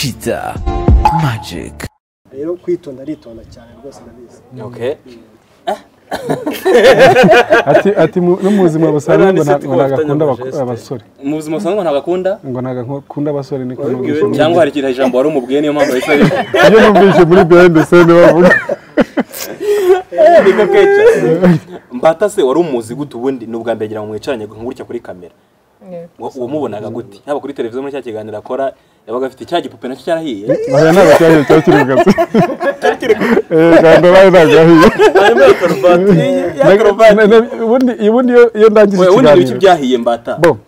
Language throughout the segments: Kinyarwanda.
Cheetah Magic. Rero kwitonda aritonda cyane rwose ndabizi. Okay. Ati no mu buzima busanzwe ngo nagakunda abasore. Mu buzima busanzwe nagakunda? Ngo nagakunda abasore niko numvise. Cyangwa hari ikintu ijambo wari umubwiye niyo mpamvu ahise. Iyo numvise muri behind the scene bavuga. Niko keca. Mbata se wari umuzi gute ubundi ni ubwa mbere ngira ngo mwicaranye gutya kuri kamera. Uwamubonaga gute? Yaba kuri televiziyo muri cya kiganiro akora yabaga afite cya gipupe nacyo cyarahiye. Oya ntabwo cyahiye cyari kiri mu kazi. Kandi bayi ntabwo yahiye. Harimo ya karuvati. Ya karuvati. Ubundi iyo ndangije ikiganiro. Ubundi ibiki byahiye Mbata? Bo.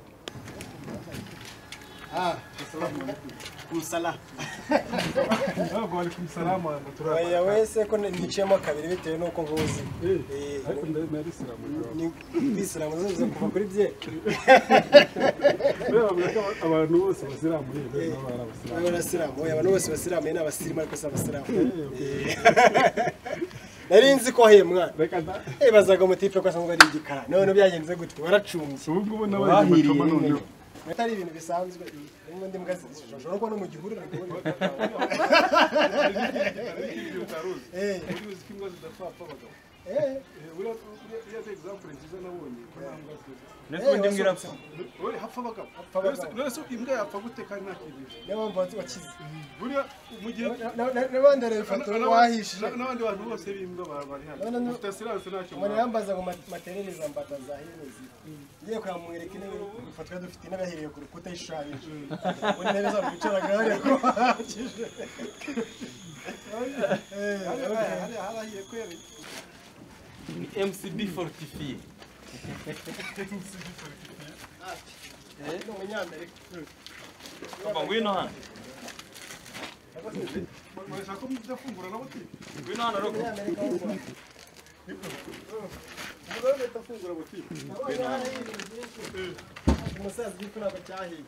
Oya wese ko niciyemo kabiri bitewe n'uko nkuzi. Ariko nari isilamu. Ni isilamu zo kuva kuri bye. Abantu bose basilamu ni abasilamu. Oya abantu bose basilamu ni abasirimu ariko si abasilamu. Nari nzi ko wahiye mwana. Bazaga umutipe ko asanzwe ari igikara. None byagenze gute? Waracumbye. Ubu ngubu nabaye mucoma noneho. Atari ibintu bisanzwe n'ubundi mbwa zishobora kuba no mu gihuru yambaza ngo materializa mbata za hino ngiye kuramwereka intebe ifatwa dufite intebe yahiriye ku rukuta ishushanyije ubundi intebe zabo bicaraga hariya ko bahagije. Ni MCB fortifié. Ni umunyamerika. Papa ngwino hano. Urashaka ko mudafungura na butike? Ngwino hano roko. Umusaza igifu ntabwo cyahiye.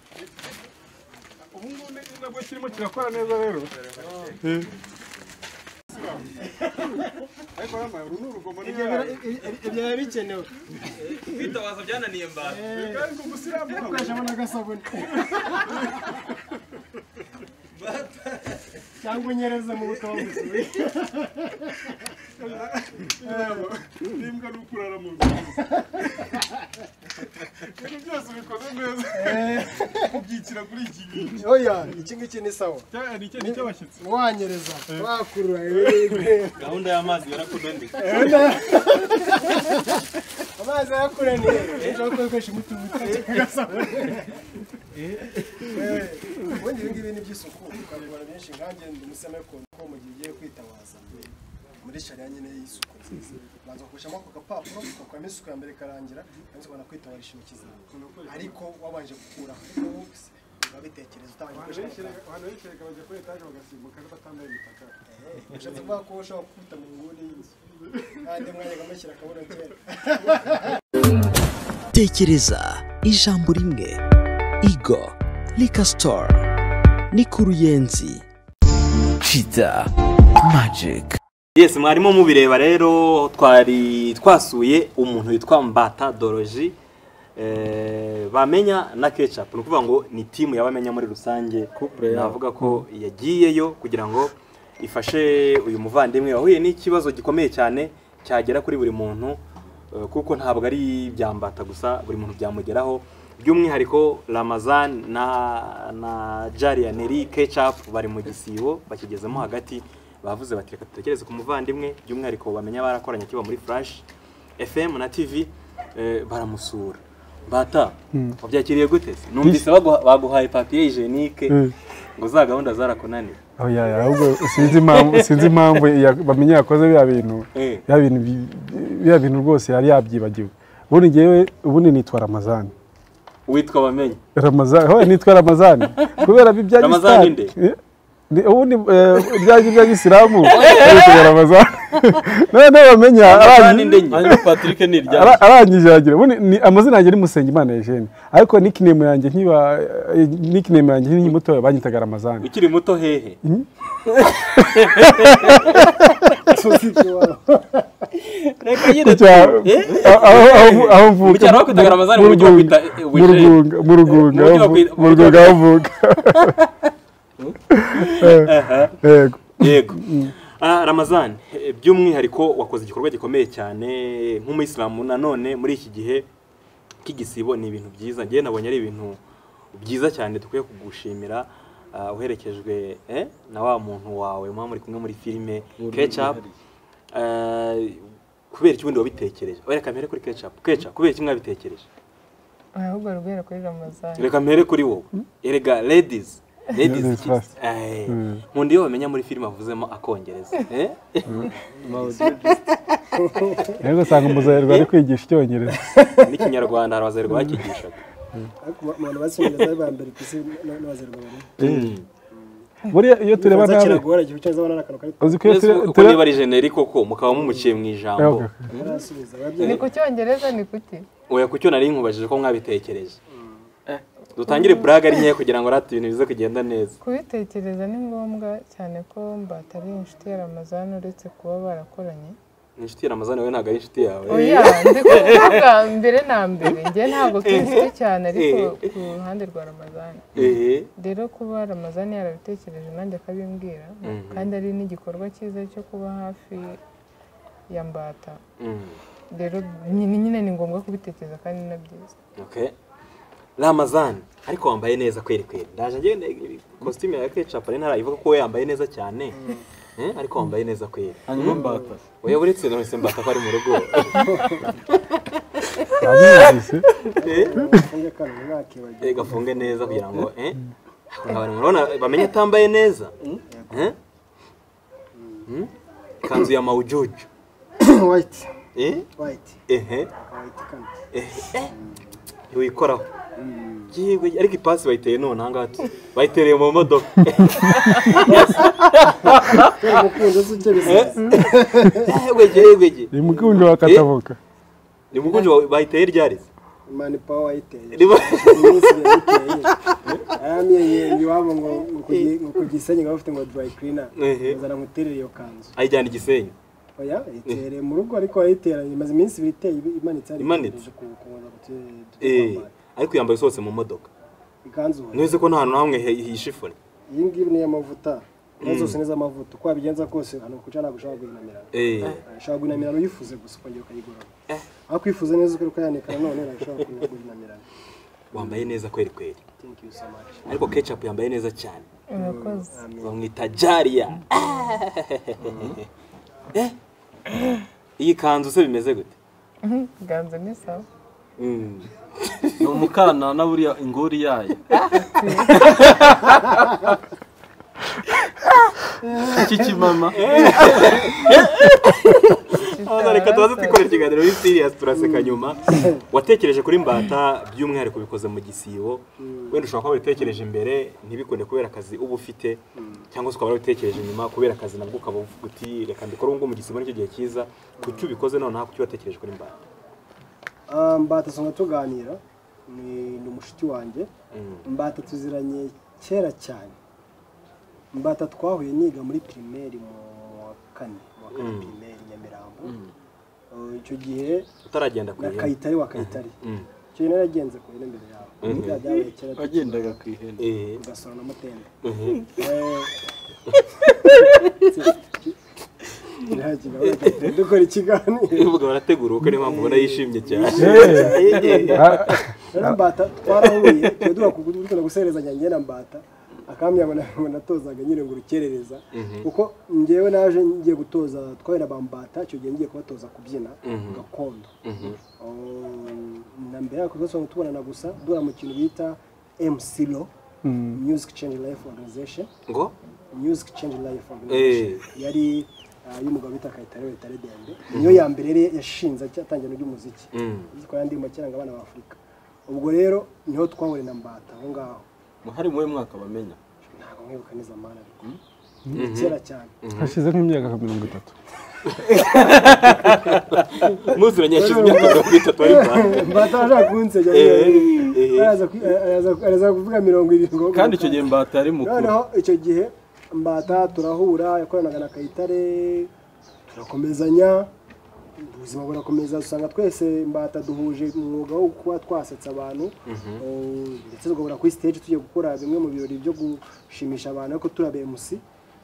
Ubu ngubu nabwo kirimo kirakora neza rero. Ariko rama uru ni urugomo ibyo biba bikenewe. Kwitabaza byananiye Mbata. Kandi umusilamu akoreshamo n'agasabune. Cyangwa unyereze mu buto gusa. N'imbwa ni ukurara mu nzu. Ibintu byose bikoze neza. Ubyikira kuri iki ngiki. Oya, iki ngiki ni sawa. Ni icy'abashyitsi. Wanyereza, wakurura. Gahunda y'amazi yarakunaniye. Amazi yarakunaniye. Ushobora gukoresha umuti agasabune. Ubundi ibi ngibi ni iby'isuku ukabibona benshi nkanjye ndi umusema ko mu gihe ugiye kwitabaza muri sharia nyine y'isuku nziza ubanza gukoshamo ako gapapuro ugakuramo isuku ya mbere ikarangira ubanza ubona kwitabarisha intoki zawe ariko wabanje gukuraho urabitekereza utabanje gukoresha. Abantu benshi reka bajya kuri etaje bagasimbuka batambaye imitaka. Ushatse kuvuga ko ushobora gukubita mu nguni y'inzu kandi mwajyaga mushyira akabuno kera. Tekereza ijambo rimwe. Igo Liquor Store ni ku Ruyenzi. Cheetah Magic. Yes, mwarimo mubireba rero twari twasuye umuntu witwa Mbata Doroji bamenya na Ketchup. Ni ukuvuga ngo ni timu yabamenya muri rusange. Navuga ko yagiyeyo kugira ngo ifashe uyu muvandimwe wahuye n'ikibazo gikomeye cyane cyagera kuri buri muntu, kuko ntabwo ari ibya Mbata gusa, buri muntu byamugeraho. By'umwihariko Ramazan na Jaria Neri Ketchup bari mu gisibo bakigezemo hagati, bavuze bati reka dutekereze ku muvandimwe. By'umwihariko bamenya barakoranye kiba muri Flash FM na TV, baramusura. Mbata wabyakiriye gute? Numvise baguhaye papier hygiénique ngo za gahunda zarakunaniye. Oya, ahubwo sinzi impamvu bamenya yakoze bya bintu. Bya bintu rwose yari yabyibagiwe. Ubundi ngewe ubundi nitwa Ramazan. Witwa bamenye Ramazan, ho nitwa Ramazan kubera bibya Ramazan nde? Ubundi bya gisilamu nitwa Ramazan. None bamenya arangije Patrick ni irya arangije yagira. Ubundi ni amazina yanjye ni Musengimana Eugene, ariko nickname yanjye nkiba nickname yanjye nkiri muto banyitaga Ramazan. Ukiri muto hehe? Reka nyine aho mvuka mu cyaro bakwitaga Ramazan, mu mujyi bakwita mu Rugunga aho mvuka. Yego. Yego. Ramazan, by'umwihariko wakoze igikorwa gikomeye cyane nk'umuyisilamu nanone muri iki gihe k'igisibo, ni ibintu byiza. Ngiye nabonye ari ibintu byiza cyane dukwiye kugushimira, uherekejwe na wa muntu wawe muba muri kumwe muri filime Ketchup. Kubera iki ubundi wabitekereje? Reka mpere kuri Ketchup. Ketchup, kubera iki mwabitekereje? Ahubwo rugera kuri Ramazan. Reka mpere kuri wowe. Erega ladies nkunda iyo bamenya muri filime avuzemo akongereza. Rero usanga umuzahirwa ari kwigisha icyongereza n'ikinyarwanda, hari abazahirwa bakigishaga. Ariko abantu bacyongereza ba mbere ku isi n'abazahirwa bari. Buriya iyo tureba nabi uko niba ari generic koko mukaba mumuciye mu ijambo. Ni ku cyongereza ni kuki? Oya, ku cyo nari nkubajije ko mwabitekereje. Dutangire blague ari nkeya kugira ngo rati ibintu bize kugenda neza. Kubitekereza ni ngombwa cyane ko Mbata ari inshuti ya Ramazan, uretse kuba barakoranye. Ni inshuti ya Ramazan, wowe ntabwo ari inshuti yawe. Oya, ndi kuvuga mbere na mbere njye ntabwo turi inshuti cyane, ariko ku ruhande rwa Ramazan. Rero kuba Ramazan yarabitekereje nanjye akabimbwira, kandi ari n'igikorwa cyiza cyo kuba hafi ya Mbata. Rero nyine ni ngombwa kubitekereza kandi na byiza. Okay. Ramazan, ariko wambaye neza kweri kweri. Ndaje ngiye costume ya Ketchup ari ntarayivuga ko we yambaye neza cyane. Ariko wambaye neza kweri. Hanyuma Mbata. Oya, uretse none Mbata ko ari mu rugo. Gafunge neza kugira ngo abantu murabona bamenye atambaye neza. Kanzu ya maujuju. White. White. White kanzu. Wikoraho. Yego, ariko ipasi bayiteye none aha ngaha bayitereye mu modoka. Ni mukunjo wa katavuka. Ni mukunjo bayiteye ryari? Mani power wayiteye. Aramye iwabo ngo ku Gisenyi ngo bafite ngo dry cleaner. Bazana nkuterere iyo kanzu. Ayijyana Gisenyi. Oya, itereye mu rugo ariko ayiteranye imaze iminsi ibiri iteye imanitse ari imanitse. Ariko yambaye sose mu modoka. Ikanzu. Neze ko nta hantu hamwe hishifone. Iyi ngiyi ni y'amavuta. Nazo neza amavuta. Uko wabigenza kose hano kuca ntabwo ushobora guhinamirana. Ushobora guhinamirana uyifuze gusa ukongera ukayigorora. Aho kwifuza neza uko yanika none ntabwo ushobora guhinamirana. Wambaye neza kweri kweri. Thank you so much. Ariko Ketchup yambaye neza cyane. Urakoze. Bamwita Jaria. Iyi kanzu se bimeze gute? Ganzo ni sawa. Ni umukana na buriya ingori yayo. Iki mama. Reka tubaze twikorera ikiganiro biri serious turaseka nyuma. Watekereje kuri Mbata by'umwihariko bikoze mu gisibo, wenda ushobora kuba wabitekereje imbere ntibikunde kubera akazi uba ufite, cyangwa se ukaba wabitekereje nyuma kubera akazi nabwo ukaba uvuga uti reka mbikore ubu ngubu mu gisibo nicyo gihe cyiza. Kuki ubikoze nonaha, kuki watekereje kuri Mbata? Mbata songa tuganira ni umushuti wanjye. Mbata tuziranye kera cyane. Mbata twahuye niga muri primaire mu wa kane primaire Nyamirambo. Icyo gihe utaragenda ku ihene. Kayitare wa Kayitare. Icyo gihe naragenze ku ihene mbere yawe. Byabaye kera wagendaga ku ihene. Ugasora na mutende. Dukora ikiganiro. Uvuga barategura uko niyo mpamvu ubona yishimye cyane. Rero Mbata twarahuye, tuba dukunda guserezanya njye na Mbata. Akambwira ngo natozaga nyine ngo urukerereza, kuko njyewe naje ngiye gutoza twahera bambata icyo gihe ngiye kubatoza kubyina gakondo. Na mbere yako twasanga tubonana gusa dura mu kintu bita MCLO, Music Change Life Organization. Ngo Music Change Life Organization yari y'umugabo bita Kayitare Wetare Dembe, niyo ya mbere yari yashinze atangira n'umuziki yitwa yandi mu kiranga abana ba Afrika. Ubwo rero niho twahuriye na Mbata aho ngaho. Hari muwe mwaka bamenya ntabwo mwibuka neza amana ariko kera cyane hashize nk'imyaka 30. Muziranye hashize imyaka 30 ari Mbata ashaka kunsenya araza kuvuga 70 kandi icyo gihe Mbata ari mukuru. Noneho icyo gihe Mbata turahura yakoranaga na Kayitare turakomezanya. Ubuzima burakomeza, usanga twese Mbata duhuje umwuga wo kuba twasetsa abantu, ndetse tugahora kuri stage tugiye gukora bimwe mu birori byo gushimisha abantu, ariko turabe MC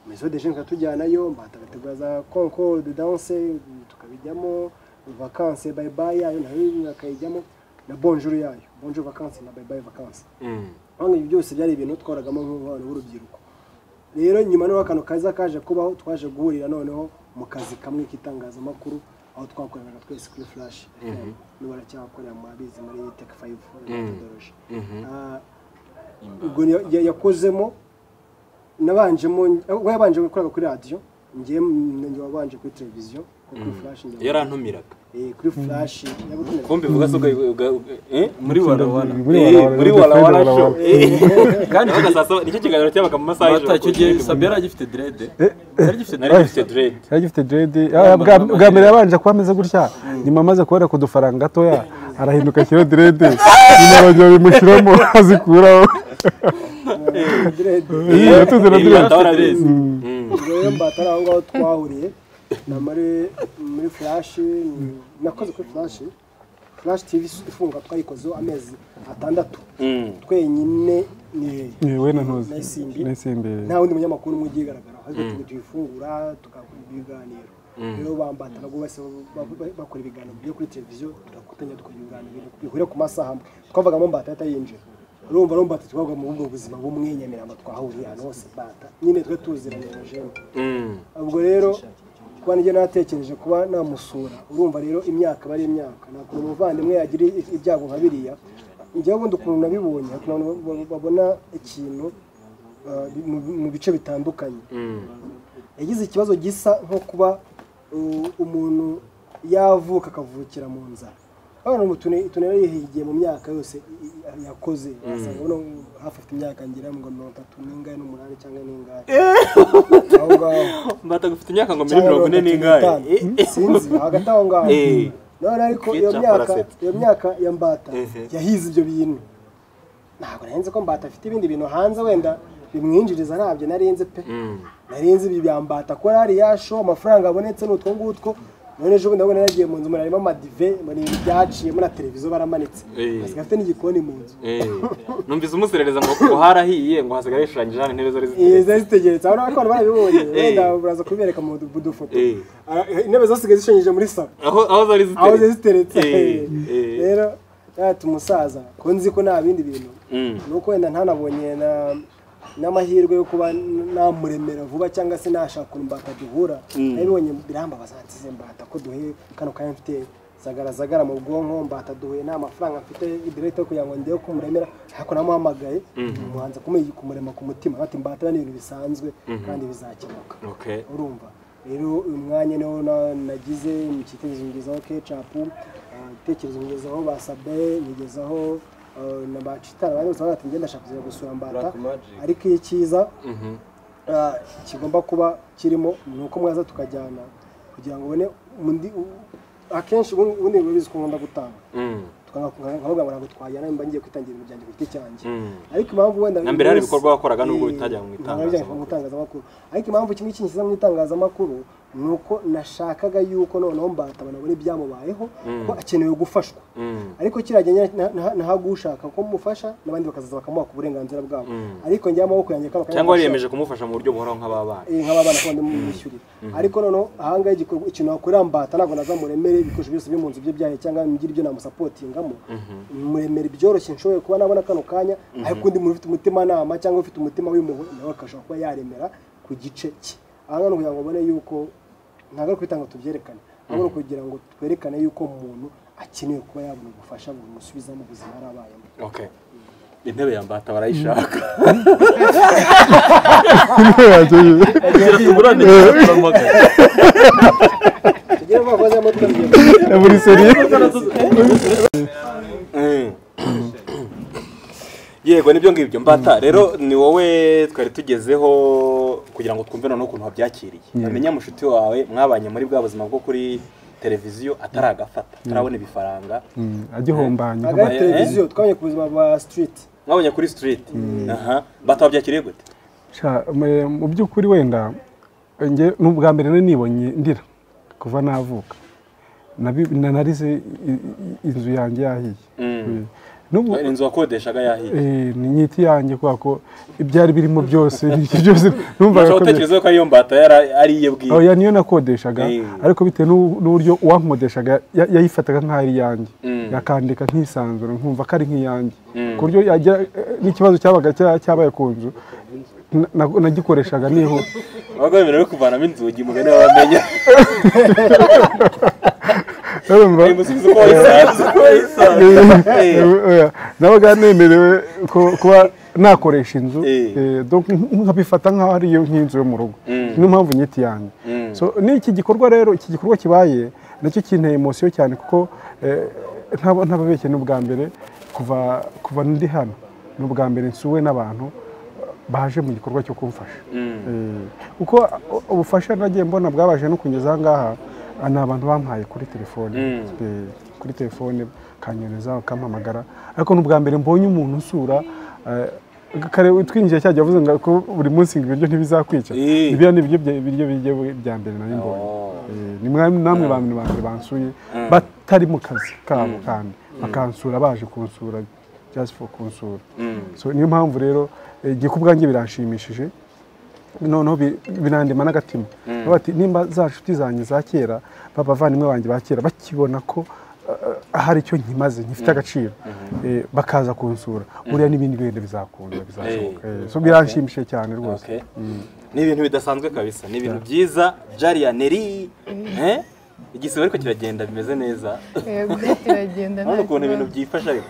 Maison de Jeunes katujyanayo, Mbata agategura za concours de danse tukabijyamo, vacances bye bye yayo nayo akayijyamo, na bonjour yayo, bonjour vacances na bye bye vacances. Aho ibyo byose byari ibintu twaragamo nk'abantu b'urubyiruko. Rero nyuma n'aho akantu kaza kaje kubaho, twaje guhurira noneho mu kazi kamwe k'itangazamakuru aho twakoranaga twese kuri Flash FM, n'ubu aracyakorera murabizi muri Tech 5 methodology. Ubwo yakozemo nabanjemo, we yabanje gukora kuri radio, ngiye wabanje kuri televiziyo, kuri Flash yarantumiraga kuri Flash yabutumira kumbi vuga so muri Wala muri Wala show. Kandi sasa nicyo kiganiro cyabaga mu masaha y'ijoro. Icyo gihe Sabia yari agifite dread, yari agifite dread. Bwa mbere yabanje kuba ameze gutya, nyuma amaze kubona ku dufaranga gatoya arahinduka ashyira dread, nyuma abagabo bimushyiramo azikuraho. Dread rero Mbata aho ngaho twahuriye na muri Flash. Nakoze kuri Flash TV ifunga, twayikozeho amezi 6 twenyine, ni we na Ntuzi na nta wundi munyamakuru umwe ugigaragara, ahubwo tuyifungura tukakora ibiganiro. Rero bambata nabwo bose bakora ibiganiro byo kuri televiziyo, turakutanya dukora ibiganiro bihurira ku masaha amwe. Twavagamo Mbata atayinjira, urumva Mbata twabaga mu bwo buzima bumwe Nyamirambo, twahuriye ahantu hose Mbata nyine twe tuziranye na jene. Ubwo rero kuba nijye natekereje kuba namusura, urumva rero imyaka bari imyaka, nakora umuvandimwe yagira ibyago nka biriya. Njyewe ubundi ukuntu nabibonye, babona ikintu mu bice bitandukanye. Yagize ikibazo gisa nko kuba umuntu yavuka akavukira mu nzara. Abantu tunera yihigiye mu myaka yose yakoze, wasanga uno hafi afite imyaka ngira ngo 38 n'umunani cyangwa n'ingahe. Aho ngaho Mbata gufite imyaka ngo 40 n'ingahe, sinzi hagati aho ngaho. None ariko iyo myaka ya Mbata yahize ibyo bintu. Ntabwo narinzi ko Mbata afite ibindi bintu hanze wenda bimwinjiriza, ntabyo narinzi pe. Narinzi ibi bya Mbata ko ari yasho amafaranga abonetse n'utwo ngutwo. None ejo bundi ndabona yaragiye mu nzu, murarimo amadive, muri ibintu byaciyemo na televiziyo baramanitse, asigaye afite n'igikoni mu nzu. Numvise umuserereza ngo harahiye, ngo hasigaye yishushanyije hano intebe zari zitegeretse. Aho n'abantu barabibonye, wenda baraza kubibereka mu dufoto. Intebe zasigaye zishushanyije muri salo aho zari ziteretse. Rero yati umusaza ko nzi ko nta bindi bintu, nuko wenda ntanabonye n'amahirwe yo kuba namuremera vuba cyangwa se nashaka ukuntu Mbata duhura. Nabibonye birambabaza, nsize Mbata ko duhe kano kanya mfite zagaragara mu bwonko, Mbata duhuye nta mafaranga mfite direct kugira ngo ndebe kumuremera, ariko namuhamagaye umuhanza kumurema ku mutima, ati Mbata ni ibintu bisanzwe kandi bizakemuka. Urumva rero uyu mwanya niwo nagize mu cyitegererezo, ngezaho Ketchup, ibitekerezo ngezaho Basabe, ngezaho na bacitara abandi bose bati ngenda ndashaka kuza gusura Mbata, ariko icyiza kigomba kuba kirimo nuko mwaza tukajyana kugira ngo ubone akenshi ubundi bizi ko nkunda gutanga, tukavuga ngo ntabwo twajyana mba ngiye kwitangira ibintu byanjye ku giti cyanjye. Ariko impamvu wenda na mbere hari ibikorwa wakoraga nubwo bitajya mu itangazamakuru, ariko impamvu kimwe kinshyize mu itangazamakuru nuko nashakaga yuko noneho Mbata banabone ibyamubayeho ko akenewe gufashwa, ariko kirajya ntagushaka ko mufasha n'abandi bakazaza bakamuha ku burenganzira bwabo, ariko njye amaboko yanjye kaba cyangwa wariyemeje kumufasha mu buryo buhoraho nk'ababana nk'ababana ko ndamwishyurira. Ariko noneho ahangaha ikintu wakorera Mbata ntabwo nazamuremere ibikoresho byose byo mu nzu bye byahe cyangwa ngire ibyo namusapotingamo, muremere byoroshye nshoboye kuba nabona kano kanya, ariko undi muntu ufite umutima nama cyangwa ufite umutima w'impuhwe nawe akashobora kuba yaremera ku gice cye. Ahangaha kugira ngo ubone yuko ntabwo ari kwitanga tubyerekane, ahubwo kugira ngo twerekane yuko umuntu akeneye kuba yabona ubufasha bumusubiza mu buzima yarabayemo. Okay. Intebe ya Mbata barayishaka. Yego nibyo ngibyo Mbata. Rero ni wowe twari tugezeho kugira ngo twumve noneho ukuntu wabyakiriye. Amenya mushuti wawe mwabanye muri bwa buzima bwo kuri televiziyo ataragafata, atarabona ibifaranga, agihombanye aga televiziyo twabonye ku buzima bwa street. Mwabonye kuri street. Aha, Mbata wabyakiriye gute? Mu by'ukuri wenda nge n'ubwa mbere nibonye ndira kuva navuka. Narize inzu yanjye yahiye. N'ubu inzu wakodeshaga yahiye. Ni nyiti yanjye kubera ko ibyari birimo byose byose numva ko utekereza ko ariyo mbata ari iye bwiye. Oya niyo nakodeshaga ariko bitewe n'uburyo uwankodeshaga yayifataga nk'aho ari iyanjye. Yakandika nkisanzura nkumva ko ari nk'iyanjye. Ku buryo n'ikibazo cyabaga cyabaye ku nzu nagikoreshaga niho. Wabaga wemerewe kuvanamo inzugi mugane wamenya. Nabaga nemerewe kuba nakoresha inzu nkabifata nk'aho ari nk'inzu yo mu rugo. Niyo mpamvu nyiti yanjye. So n'iki gikorwa rero iki gikorwa kibaye nacyo kinteye emotion cyane kuko ntababeshye n'ubwa mbere kuva ndi hano n'ubwa mbere nsuwe n'abantu baje mu gikorwa cyo kumfasha. Kuko ubufasha nagiye mbona bwabaje no kungeza ngaha ni abantu bampaye kuri telefone kuri telefone kanyereza kampamagara ariko n'ubwa mbere mbonye umuntu usura kare twinjiye cyajya avuze ngo ko buri munsi ngo ibiryo ntibizakwica ibyo ni ibiryo bya mbere nari mbonye. Ni namwe bantu ba mbere bansuye batari mu kazi kabo kandi bakansura baje kunsura just for kunsura. So niyo mpamvu rero igikubwanjye biranshimishije noneho binandema n'agatima. Bati nimba za nshuti zanjye za kera babavandimwe banjye ba kera bakibona ko hari icyo nkimaze nkifite agaciro bakaza kunsura buriya n'ibindi bintu bizakunda bizashoboka. So biranshimishije cyane rwose. Ni ibintu bidasanzwe kabisa, ni ibintu byiza. Jalia Nelly igisibo ariko kiragenda bimeze neza. Yego kiragenda neza. Ukuntu ibintu byifasha ariko.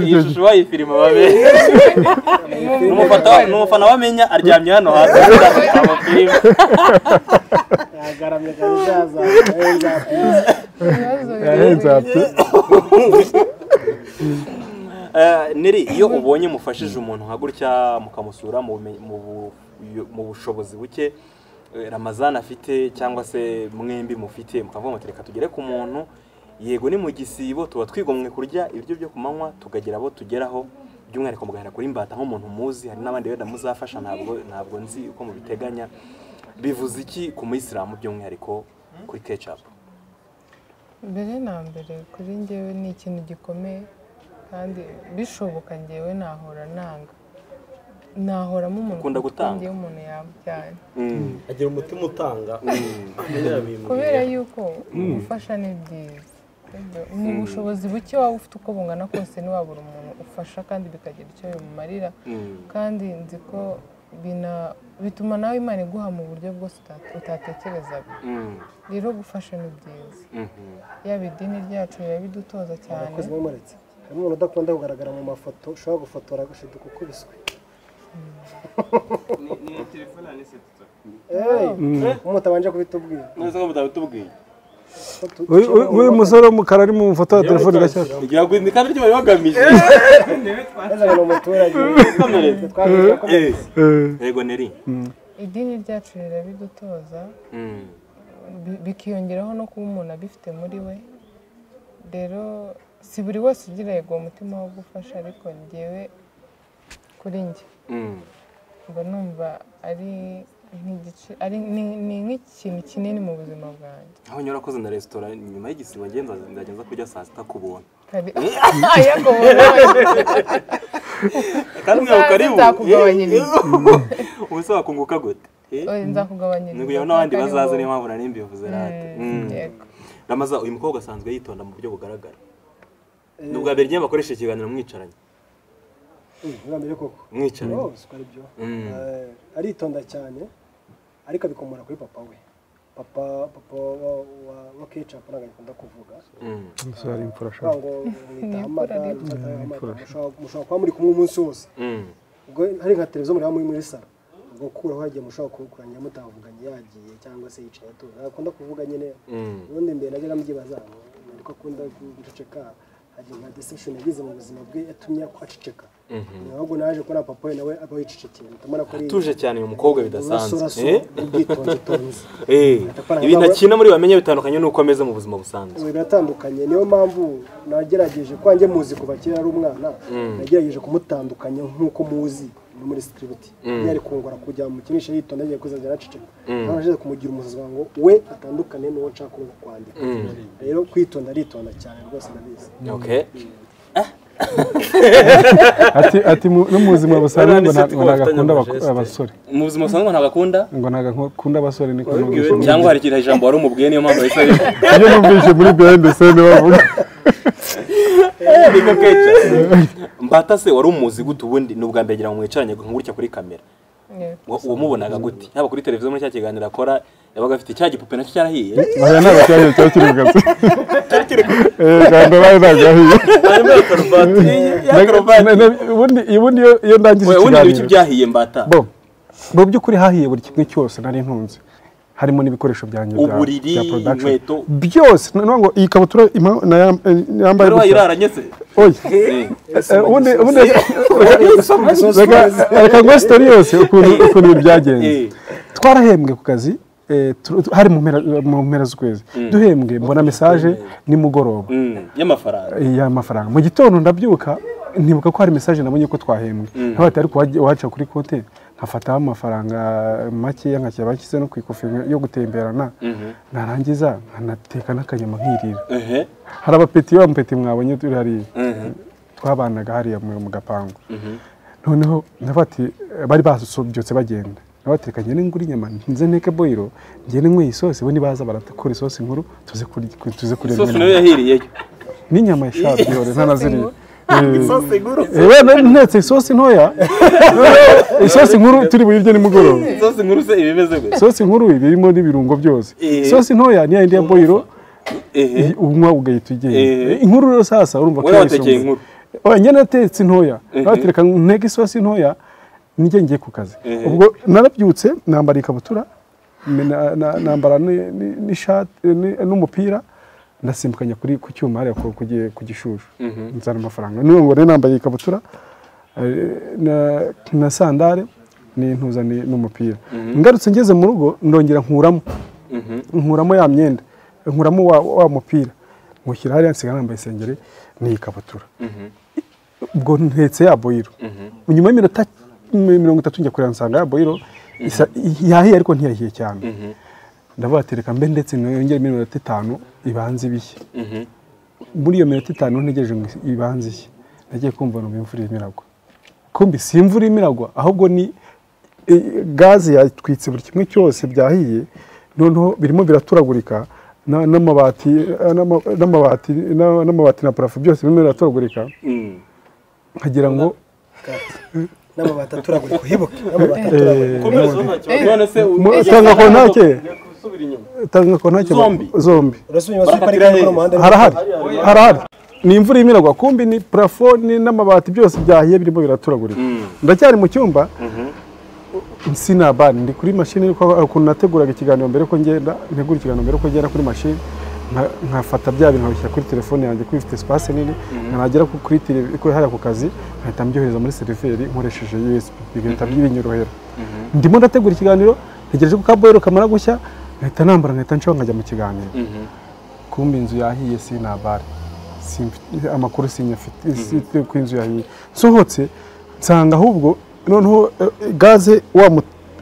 Ishusho wayifilima babe. N'umufana wamenya aryamye hano hasi amafilime. Yagaramye kazaza. Nelly iyo ubonye mufashije umuntu nka gutya mukamusura mu bushobozi buke Ramazan afite cyangwa se mwembi mufite mukavuga muti reka tugere ku muntu yego ni mu gisibo tuba twigomwe kurya ibiryo byo kumanywa tukagira abo tugeraho by'umwihariko mugahera kuri Mbata nk'umuntu muzi hari n'abandi wenda muzafasha ntabwo nzi uko mubiteganya. Bivuze iki ku muyisilamu by'umwihariko kuri Ketchup? Mbere na mbere kuri njyewe ni ikintu gikomeye kandi bishoboka njyewe nahora nanga nahoramo umuntu ukunda gutanga umuntu yabyara agira umutima utanga kubera yuko gufasha ni byiza. Mu bushobozi buke waba ufite uko bungana kose ntiwabura umuntu ufasha kandi bikagira icyo bimumarira kandi nzi ko bituma nawe Imana iguha mu buryo bwose utatekerezaga. Rero gufasha ni byiza yaba idini ryacu rirabidutoza cyane. Harimo umuntu udakunda kugaragara mu mafoto ushobora gufotora agashiduka ukubiswe. Ni telefone ya Nise tuta. Umutabanje kubitubwira. Nese ko mutabitubwiye. Uyu musore w'umukara ari mu foto ya telefone gashya. Igira ngo kandi ryo bari bagamije. Neza ngo umuturage. Yego Nelly. Idini ryacu rirabidutoza. Bikiyongeraho no kuba umuntu abifite muri we. Rero si buri wese ugira yego umutima wo gufasha ariko njyewe kuri njye mba numva ari nk'igice ari ni nk'ikintu kinini mu buzima bwanjye. Aho nyura koze na restaurant nyuma y'igisibo ngenza ndagenza kurya saa sita kubona. Kandi mwe karibu nzakugabanyiriza. Ubuse wakunguka gute? Oya nzakugabanyiriza. Nikuye n'abandi bazaza niyo mpamvu nari mbivuze rate. Ramaza uyu mukobwa asanzwe yitonda mu buryo bugaragara. Nubwa mbere bakoresha ikiganiro mwicaranye. Ubwa mbere koko. Mwicaranye. Oh, siko ari byo. Aritonda cyane ariko abikomora kuri papa we. Papa wa Ketchup ntabwo akunda kuvuga. Sorry imfura shaka. Ngo mwita mushobora kuba muri kumwe umunsi wose. Ubwo hari nka televiziyo muri muri salo. Ubwo kuraho hagiye mushobora kurangira mutavuganye yagiye cyangwa se yicaye atuje. Akunda kuvuga nyine. Ubundi mbere najyaga mbyibaza ariko akunda guceceka. Hagiye nka decision yagize mu buzima bwe yatumye aceceka. Ahubwo naje kubona papa we nawe aba yicecekeye. Tumara ko ari atuje cyane uyu mukobwa bidasanzwe. Ibintu akina muri bamenye bitandukanye nuko ameze mu buzima busanzwe. Biratandukanye niyo mpamvu nagerageje kwanjye muzi kuva kera ari umwana. Nagerageje kumutandukanya nkuko muzi. muri script yari kungora kujya mukinisha yitonda agiye kuzajya araceceka ntabwo kumugira umusazi ngo we atandukane n'uwo nshaka kwandika. Rero kwitonda aritonda cyane rwose ndabizi. Okay. Ati no mu buzima busanzwe ngo nagakunda abasore. Mu buzima busanzwe ngo nagakunda? Ngo nagakunda abasore niko cyangwa hari ikintu ijambo wari umubwiye niyo mpamvu yahise iyo numvise muri behind the scene bavuga. Niko keca. Mbata se wari umuzi gute ubundi ni ubwa mbere ngira ngo mwicaranye gutya kuri kamera. Uwamubonaga gute? Yaba kuri televiziyo muri cya kiganiro akora yabaga afite cya gipupe nacyo cyarahiye. Oya ntabwo cyahiye cyari kiri mu kazi. Cyari kiri ku Gando bayo ntabwo yahiye. Harimo karuvati. Ya karuvati. Ubundi iyo ndangije ikiganiro. Ubundi ibiki byahiye Mbata? Bo. Mu by'ukuri hahiye buri kimwe cyose nari ntunze. Harimo n'ibikoresho byanjye bya production. Byose ngo iyi kabutura yambaye gutya. Iraranye se? Oya. Ubundi reka ngo story yose ukuntu byagenze. Twarahembwe ku kazi hari mu mpera z'ukwezi. Duhembwe mbona message nimugoroba y'amafaranga. Mu gitondo ndabyuka ntibuka ko hari message nabonye ko twahembwe. Ntabati ariko waca kuri konti nkafataho amafaranga make nkashyira bashyize no ku ikofi yo gutemberana narangiza nkanateka n'akanyama nkirira. Hari abapeti wa mupeti mwabonye turi hariya twabanaga hariya mu gapangu. Noneho nabati bari basobyotse bagenda nabatereka ngene ngura inyama nze nteke boyiro ngene nkwe isosi bo nibaza baratakora isosi nkuru tuze kurya isosi nayo yahiriyeyo n'inyama yashabyore ntanaziriye. Isosi nkuru. Ewe ntetse isosi ntoya. Isosi nkuru turi buyirye nimugoroba. Isosi nkuru se ibimeze gute? Isosi nkuru ibirimo n'ibirungo byose. Isosi ntoya ni yindi ya boyiro. Unywa ugahita ugenda. Inkuru rero sasa urumva ko watekeye inkuru. Oya njye natetse ntoya. Natereka nteke isosi ntoya nijye ngiye ku kazi. Ubwo narabyutse nambara ikabutura nambara n'ishati n'umupira ndasimbukanya kuri ku cyuma hariya ku gishushu nzana amafaranga. Niyo ngo rero nambaye ikabutura na sandare n'intuza n'umupira. Ngarutse ngeze mu rugo ndongera nkuramo ya myenda nkuramo wa mupira nkushyira hariya nsiga nambaye isengeri n'ikabutura. Ubwo ntetse ya boyiro. Nyuma y'iminota 30 njya kureba nsanga ya boyiro yahiye ariko ntiyahiye cyane. Ndavuga ati reka mbe ndetse nongere iminota 5 ibanze ibishye. Muri iyo minota 5 ntegereje ngo ibanze ishye. Nagiye kumva numva imvura imiragwa. Kumbi si imvura imiragwa ahubwo ni gaze yatwitse buri kimwe cyose byahiye noneho birimo biraturagurika n'amabati n'amabati na parafo byose birimo biraturagurika. Nkagira ngo n'amabati aturagurika uhibuke n'amabati aturagurika. None se utanga kontake zombi harahari ni imvura imiragwa kumbi ni plafond n'amabati byose byahiye birimo biraturagurika. Ndacyari mu cyumba sinabani ndi kuri machine ukuntu nateguraga ikiganiro mbere ko ngenda ntegura ikiganiro mbere ko ngenda kuri machine nkafata bya bintu nkabishyira kuri telefone yanjye kuko ifite espace nini nagera kuri kuri hariya ku kazi nkahita mbyohereza muri seriveri nkoresheje USB bigahita binyorohera. Ndimo ndategura ikiganiro ntegereje ko kaboyero kamara gushya nkahita nambara nkahita ncaho nkajya mu kiganiro. Kumbi inzu yahiye sinabare amakuru sinyafite ku inzu yahiye. Nsohotse nsanga ahubwo noneho gaze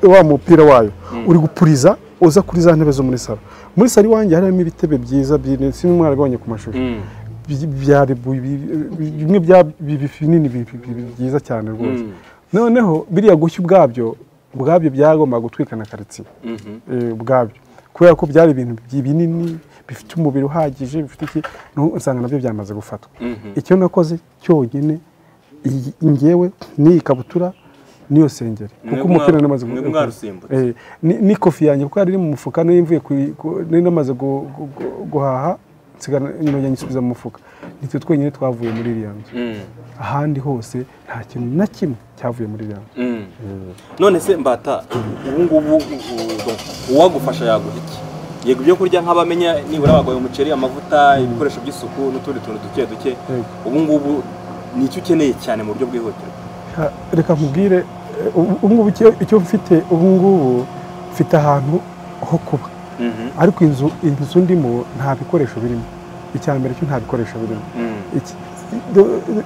wa mupira wayo uri gupuriza uza kuri za ntebe zo muri salo. Muri salo iwanjye harimo ibitebe byiza sinumwarabonye ku mashusho byari bimwe bya binini byiza cyane rwose. Noneho biriya gushya ubwabyo byagomba gutwikana karitsiye ubwabyo kubera ko byari ibintu binini bifite umubiri uhagije bifite iki usanga nabyo byamaze gufatwa. Icyo nakoze cyonyine ngewe ni ikabutura niyo sengeri kuko umupira namaze ni kofi yanjye kuko yari mu mufuka n'imvuye namaze guhaha nsigana nyisubiza mu mufuka. Nitwe twenyine twavuye muri iriya nzu. Ahandi hose nta kintu na kimwe cyavuye muri iriya nzu. None se Mbata ubu ngubu uwagufasha yaguha iki? Yego ibyo kurya nk'abamenya nibura bagoye umuceri, amavuta, ibikoresho by'isuku n'utundi tuntu duke duke. Ubu ngubu ni icyo ukeneye cyane mu buryo bwihutirwa? Reka nkubwire ubu ngubu icyo mfite ubu ngubu mfite ahantu ho kuba. Ariko inzu ndimo nta bikoresho birimo. Icya mbere cyo nta bikoresho birimo.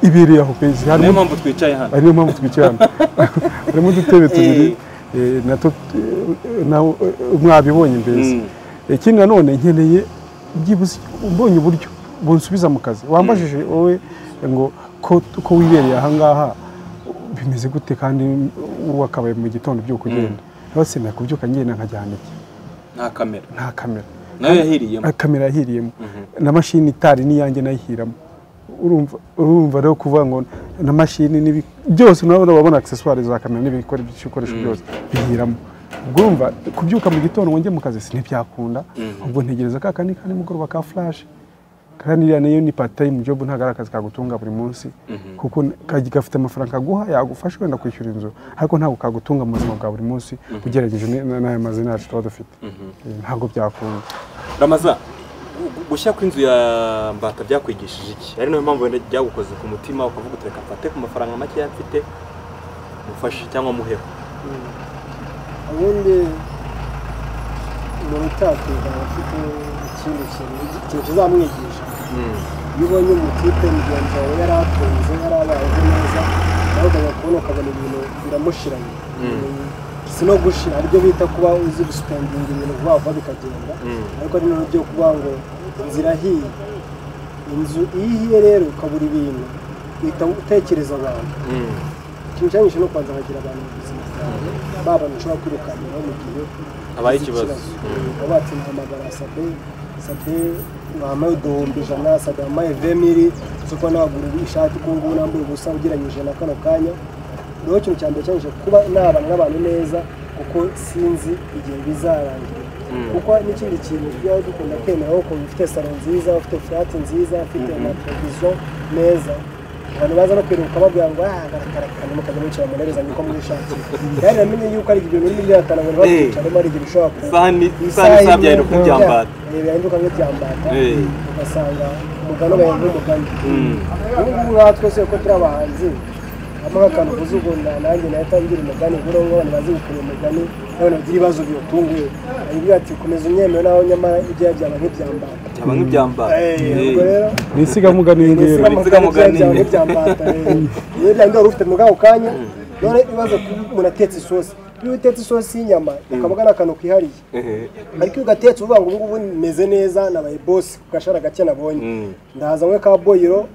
Ibereye aho pezi. Niyo mpamvu twicaye hano. Niyo mpamvu twicaye hano. Harimo udutebe tubiri natwo mwabibonye mbese. Ikindi nanone nkeneye byibuze mbonye uburyo bunsubiza mu kazi. Wambajije wowe ngo ko wibereye aha ngaha bimeze gute kandi wakabaye mu gitondo byuko ugenda. Bose nakubyuka ngenda nkajyana iki. Nta kamera. Nta kamera. Nayo yahiriyemo. Kamera yahiriyemo. Na mashini itari niyanjye nayihiramo. Urumva rero kuvuga ngo na mashini nibi byose nabona babona accessoires za kamera n'ibikoresho byose bihiramo. Ubwo urumva kubyuka mu gitondo ngo njye mu kazi sinibyakunda. Ubwo ntegereza ka kandi kandi mugoroba ka flash. Kandi iriya nayo ni part time job, ntabwo ari akazi kagutunga buri munsi. Kuko gafite amafaranga kaguha yagufasha wenda kwishyura inzu, ariko ntabwo kagutunga mu buzima bwa buri munsi ugereranyije n'aya mazina yacu tuba dufite. Ntabwo byakunda. Ramaza, gushya kw'inzu ya Mbata byakwigishije iki? Ari nayo mpamvu wenda byagukoze ku mutima ukavuga uti reka mfate ku mafaranga make mfite mufashe cyangwa muheho. Ubundi umuntu utakwiga aba afite ikindi kintu kizamwigisha. Iyo ubonye umutipe mugenzi wawe yari atunze yari abayeho neza, nawe ukajya kubona ukabona ibintu biramushiranye. Si no gushira, aribyo bita kuba uzi gusipendinga ibintu vuba vuba bikagenda, ariko ari n'uburyo kuba ngo inzira ihiye. Inzu iyo ihiye rero ukabura ibintu uhita utekereza abantu. Ikintu cyanyishe no kubanza nkagira abantu mu buzima bwawe, ba bantu ushobora kwirukaniraho mu gihe habaye ikibazo. Baba bati nhamagara Sabe, Sabe wampaye 100,000, Sabe wampaye 20,000, zo kuba nagura ishati ko ngubu nambaye ubusa ugereranyije na kano kanya. Rero ikintu cya mbere cyanyishe kuba nabana n'abantu neza, kuko sinzi igihe bizarangira. Kuko n'ikindi kintu tujya dukunda kwemera ko ufite salo nziza, ufite flat nziza, ufite amatereviziyo meza, abantu baza no kwiruka babwira ngo barakarakana mukajya mwicara mu ntebe zanjye uko mwishakiye. Kandi namenye yuko ari ibintu muri miliyoni 5 ngo ntibakwicaremo, ari igihe ushobora isaha byahinduka nk'ibyambata. Byahinduka nk'ibyambata, ugasanga umugani ubaye nk'umugani. Ubu ngubu nkatwe twese ko turi abahanzi, hamwe nk'akantu uvuze ubwo nanjye nahita ngira umugani, ubwo rero abantu bazi gukora umugani, n'abantu bagira ibibazo bibatunguye. Aribwira ati komeza unyemere naho nyamara ibyo byaba nk'ibyambata. Byaba nk'ibyambata. Ubwo rero ni insigamugani iyi ngiyi. Ni insigamugani byaba nk'ibyambata. Iyo byandi wari ufite mu bwaho kanya, none ibibazo umuntu atetse isosi. Iyo utetse isosi y'inyama akavuga n'akantu kihariye. Ariko iyo ugatetse uvuga ngo ubu ngubu meze neza nabaye boss ku gashara gake nabonye. Ndaza nkwe ka boyiro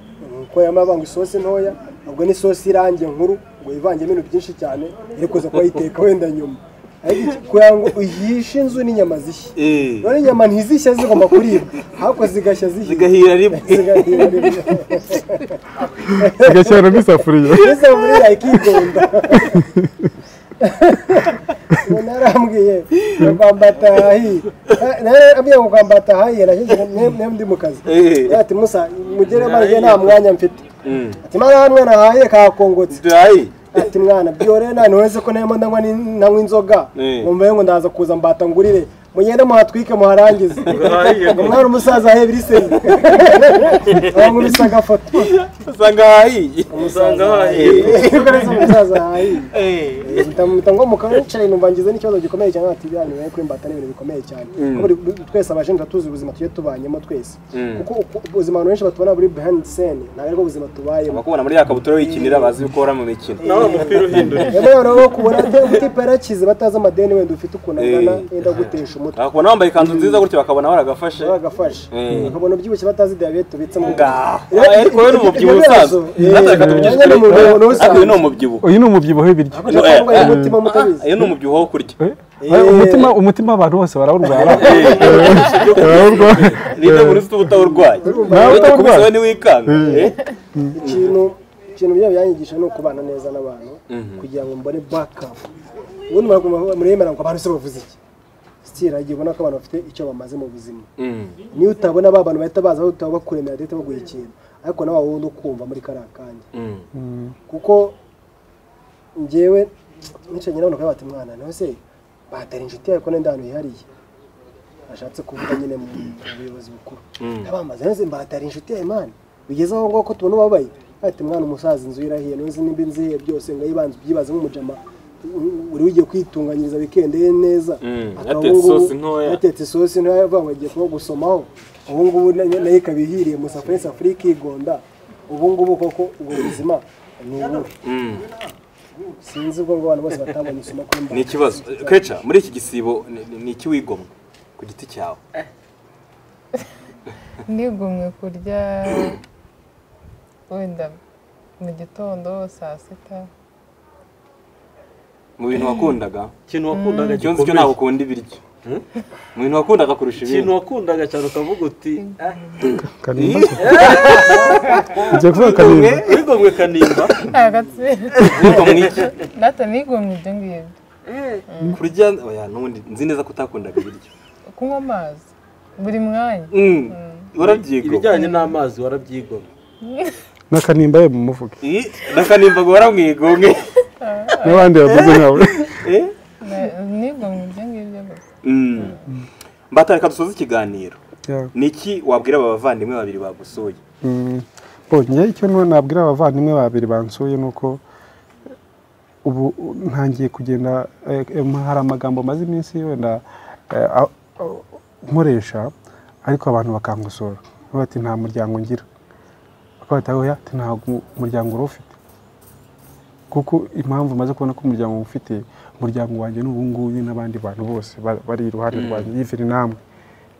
ko yamabanga isosi ntoya, ubwo ni isosi irangiye nkuru ngo ivangemo ibintu byinshi cyane iri kuza kuba wenda nyuma. Ariko kugira ngo uhishe inzu n'inyama zishye. None inyama ntizishye zigomba kuribwa, ahubwo zigashya zihiye. Zigahira rimwe. Zigahira rimwe. Zigashyira n'isafuriya. N'isafuriya ikigonda. Umuntu arambwiye ngo kwambata hahiye. Ambwiye ngo kwambata hahiye nashyize ndi mu kazi. Ati Musa mugere maze nta mwanya mfite. Ati mara mwana hahiye kakongotse. Ati mwana byore nta ntuweze ko ntemo ndanywa nanywa inzoga. Ngo mbe ngo ndaza kuza mbata ngurire. Mugende muhatwike muharangize. Ngo mwana umusaza ahe biri se. Bamubisa agafoto. Usanga hahiye. Usanga hahiye. Umusaza hahiye. Mpita ngo mukawicaye numva ngize n'ikibazo gikomeye cyane ati byanyu bari kuri mbata n'ibintu bikomeye cyane. Kuko twese abajenti tuzi ubuzima tugiye tubanyemo twese. Kuko ubuzima abantu benshi batubona buri behind scene ntabwo ariko ubuzima tubayemo. Bakubona muri ya kabutura wikinira bazi uko ora mu mikino. Nawe umupira uhindura. Rero rero kubona utipe yarakize batazi amadeni wenda ufite ukuntu angana wenda gutesha umutwe. Bakubona wambaye ikanzu nziza gutyo bakabona waragafashe. Waragafashe. Bakabona ubyibushye batazi diabete ubitse mu. Ariko wowe ni umubyibuho usanzwe. Ariko uyu ni umubyibuho. Uyu ni umubyibuho w'ibiryo. Uyu ni umubyibuho wo kurya. Umutima abantu bose barawurwara. Ninde muri ufite ubutawurwaye? Nawe ni wikanga. Ikintu byanyigisha ni ukubana neza n'abantu kugira ngo mbone backup. Ubundi muremera ngo abantu se bavuze iki? Stira igihe ubona ko abantu bafite icyo bamaze mu buzima. Niyo utabona ba bantu bahita baza aho bakuremera ndetse baguha ikintu, ariko nawe wundi ukumva muri kariya kanya. Kuko njyewe nicanye n'abantu bati mwana nawe se batari inshuti yawe ko nenda ahantu hihariye. Ashatse kuvuga nyine mu buyobozi bukuru. Abamaze neze mbatari inshuti yawe man. Bigeze aho ngo ko tubona ubabaye. Ati mwana umusaza inzu irahiye none nimba inziye byose ngo ayibanze byibaze nk'umujama uri ugiye kwitunganyiriza weekend neza. Atetse isosi ntoya avuga ngo agiye kuba gusomaho. Ubu ngubu nayo ikabihiriye Musa Prince Afrique igonda. Ubu ngubu koko ubwo buzima ni ubuhe? Sinzi ubwo abantu bose batabonye isomo kuri mba. Ni ikibazo. Keca, muri iki gisibo ni iki wigomwe ku giti cyawe? Nigomwe kurya wenda mu gitondo saa 6. Mu bintu wakundaga? Ikintu wakundaga gikomeye. Cyo ntabwo ukunda ibiryo. Mu bintu wakundaga kurusha ibindi. Ikintu wakundaga cyane ukavuga uti Kanimba. Ugiye kuvuga Kanimba. Wigomwe Kanimba. Wigomwe iki? Data nigomwe ibyo ngibyo. Kurya oya nundi nzi neza ko utakundaga ibiryo. Kunywa amazi buri mwanya. Warabyigomwe. Ibijyanye n'amazi warabyigomwe. Na Kanimba ye mumuvuge. Na Kanimba ngo waramwigomwe. N'abandi bavuze nkawe. Nigomwe ibyo ngibyo gusa. Mbata, reka dusoze ikiganiro. Niki wabwira aba bavandimwe babiri bagusuye? Bo icyo nabwira abavandimwe babiri bansuye nuko ubu ntangiye kugenda hari amagambo maze iminsi wenda nkoresha ariko abantu bakangusura bati nta muryango ngira, bakabata oya ati nta muryango ufite, kuko impamvu maze kubona ko umuryango ufite umuryango wanjye n'ubu ngubu n'abandi bantu bose bari iruhande rwanjye yivira namwe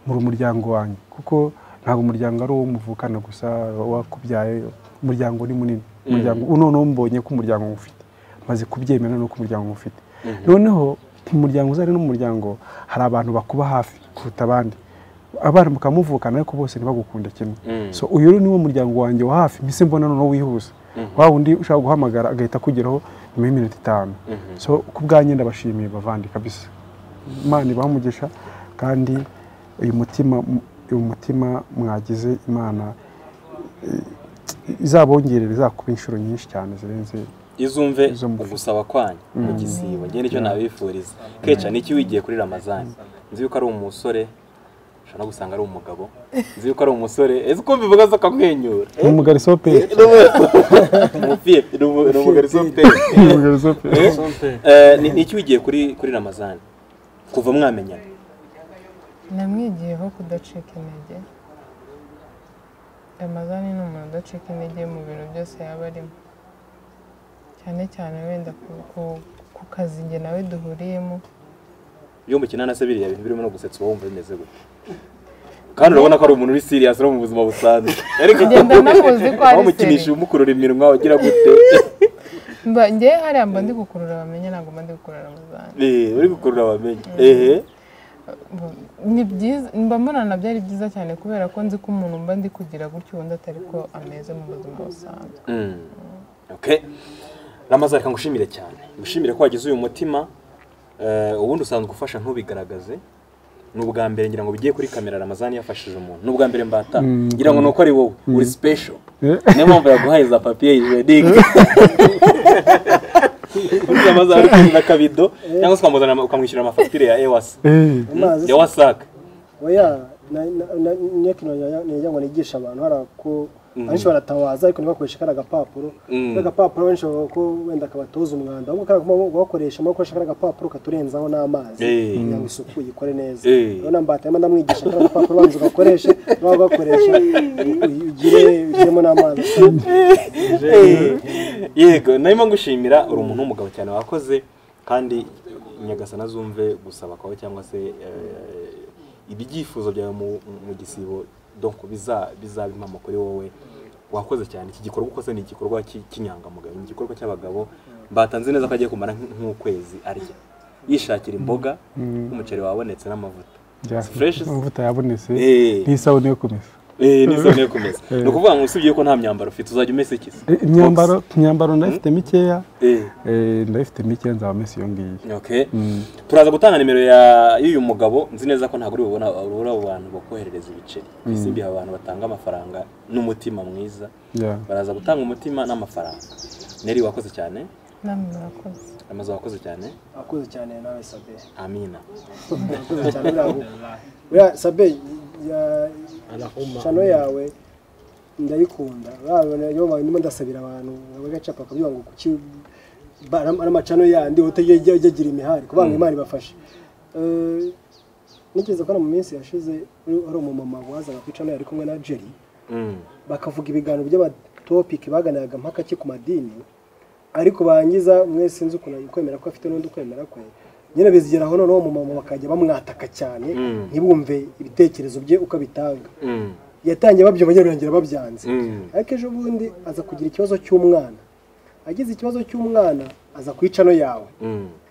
muri umuryango wanjye, kuko ntabwo umuryango ari uwo muvukana gusa wakubyaye, umuryango ni munini. Umuryango noneho mbonye ko umuryango ufite maze kubyemera nuko umuryango ufite. Noneho umuryango uzari n'umuryango hari abantu bakuba hafi kuruta abandi, abana mukamuvukana ariko bose ntibagukunda kimwe. So uyu ni wo muryango wanjye wa hafi mpise mbona noneho wihuse wa wundi ushaka guhamagara agahita kugeraho nyuma y'iminota 5. So ku bwanjye ndabashimiye bavandi kabisa, Imana ibahe umugisha kandi uyu mutima mwagize Imana izabongerera izakuba inshuro nyinshi cyane zirenze izumve ugusaba kwanyu mu gisibo. Ngiye nicyo nabifuriza. Keca, niki wigiye kuri Ramazani? Nzi yuko ari umusore, ushobora gusanga ari umugabo. Nzi yuko ari umusore, ese uko mbivuga zo akamwenyura. Ni umugarisope. Umupie, ni umugarisope. Niki wigiye kuri Ramazani kuva mwamenyana? Namwigiyeho kudacika intege. Ramazani ni umuntu udacika intege mu bintu byose yaba arimo, cyane cyane wenda ku kazi njye nawe duhuriyemo. Iyo mukina na se biriya bintu birimo no gusetsa uba wumva bimeze gute? Kandi urabona ko ari umuntu uri serious no mu buzima busanzwe, ariko ngenda namuzi ko ari wamukinisha umukurura iminwa ugira gute? Mba njye hariya mba ndi gukurura bamenye, ntabwo mba ndi gukurura Ramazani. Uri gukurura bamenye. Ehe ni byiza, mba mbona nabyo ari byiza cyane kubera ko nzi ko umuntu mba ndi kugira gutyo ubundi atari ko ameze mu buzima busanzwe. Okay. Ramazani, reka ngushimire cyane, ngushimire ko wagize uyu mutima. Ubundi usanzwe ufasha ntubigaragaze, ni ubwa mbere ngira ngo bigiye kuri kamera Ramazani yafashije umuntu, ni ubwa mbere mbata ngira ngo nuko ari wowe uri special, niyo mpamvu yaguhaye za papier hygiénique. Ramazani ari kuzana akabido cyangwa se ukamuzana ukamwishyura amafagitire ya EWAS ya WASAC. Oya nyekino nyagira ngo nigisha abantu hari ko benshi baratawaza ariko ntibakoreshe kara gapapuro. Kara gapapuro benshi bavuga ko wenda kabatoza umwanda, ahubwo kara bakoresha bakoresha kara gapapuro katurenzaho n'amazi kugira ngo isuku yikore neza. Urabona mbata ndamwigisha kara gapapuro banza ugakoreshe, n'ugakoresha ugire ugiremo n'amazi. Yego, narimo ngushimira, uri umuntu w'umugabo cyane wakoze, kandi Nyagasana azumve gusaba kwawe cyangwa se ibyifuzo byawe mu gisibo, donc bizaba impamo kuri wowe. Wakoze cyane, iki gikorwa ukoze ni igikorwa cy'inyangamugayo, ni igikorwa cy'abagabo. Mbatanze neza ko agiye kumara nk'ukwezi arya yishakira imboga, umuceri wabonetse n'amavuta fresh, amavuta yabonetse n'isabune yo kumesa. N'isabune yo kumesa. Ni ukuvuga ngo usibye ko nta myambaro ufite uzajya umesa iki? Imyambaro ndayifite mikeya, ndayifite mikeya nzaba mesa iyo ngiyo. Okay. Turaza gutanga nimero y'uyu mugabo, nzi neza ko ntabwo uri bubona abo bantu bakoherereza ibiceri. Ku isi abantu batanga amafaranga n'umutima mwiza, baraza gutanga umutima n'amafaranga. Neri, wakoze cyane. Namwe murakoze. Amazu wakoze cyane. Wakoze cyane nawe Sabe. Amina. Wakoze cyane buriya Sabe ya chano yawe ndayikunda. Yo ndimo ndasabira abantu bagacapa kubyuba ngo kuki amacano yandi utajya ugira imihari kubanga Imana ibafashe. Nigeze ko mu minsi yashize ari umumama wazaga kwicana yari kumwe na Jerry, bakavuga ibiganiro by'abaturage topic baganiraga mpaka ki ku madini, ariko bangiza mwe sinzi ukuntu kwemera ko afite n'undi kwemera kwe nyine bizigeraho noneho mu mama bakajya bamwataka cyane ntibumve ibitekerezo bye uko abitanga. Yatangiye babyumva birangira babyanze, ariko ejo bundi aza kugira ikibazo cy'umwana, agize ikibazo cy'umwana aza kwica no yawe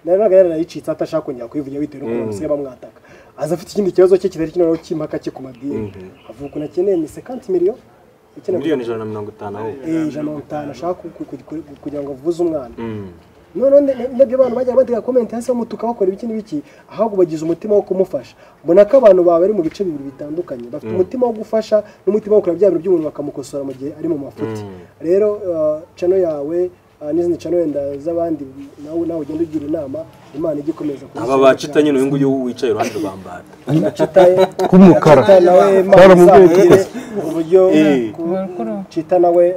naraga yarayicitse atashaka kongera kuyivugira bitewe n'uko basigaye bamwataka. Aza afite ikindi kibazo cye kitari kino cy'impaka cye ku madini, avuga ukuntu akeneye ni 50 million, miliyoni 150 aho 150 ashaka kugira ngo avuze umwana. None nabyo abantu bajya bandika comment hasi bamutuka bakora ibiki n'ibiki, ahubwo bagize umutima wo kumufasha. Mbona ko abantu bawe bari mu bice bibiri bitandukanye, bafite umutima wo gufasha n'umutima wo kureba bya bintu by'umuntu bakamukosora mu gihe ari mu mafuti. Rero channel yawe n'izindi channel wenda z'abandi nawe ugenda ugira inama, Imana ijye ikomeza kuba. Aba bacita nyine uyu nguyu wicaye iruhande rwa Mbata citaye kumukara cyaramubwiye uburyo cita nawe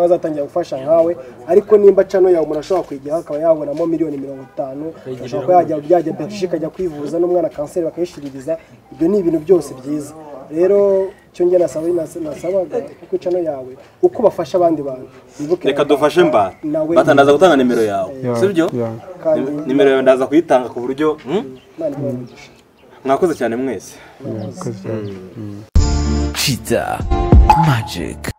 azatangira gufasha nkawe, ariko nimba cano yawe umuntu ashobora kwigira akaba yabonamo miliyoni 50, ashobora kuba yajya byajya Belgique ajya kwivuza n'umwana kanseri bakayishiririza, ibyo ni ibintu byose byiza. Rero cyo nge nasabaga kuko cano yawe uko bafasha abandi bantu, reka dufashe Mbata. Mbata ndaza gutanga nimero yawe, sibyo? Nimero yawe ndaza kuyitanga ku buryo mwakoze cyane mwese. Cheetah Magic.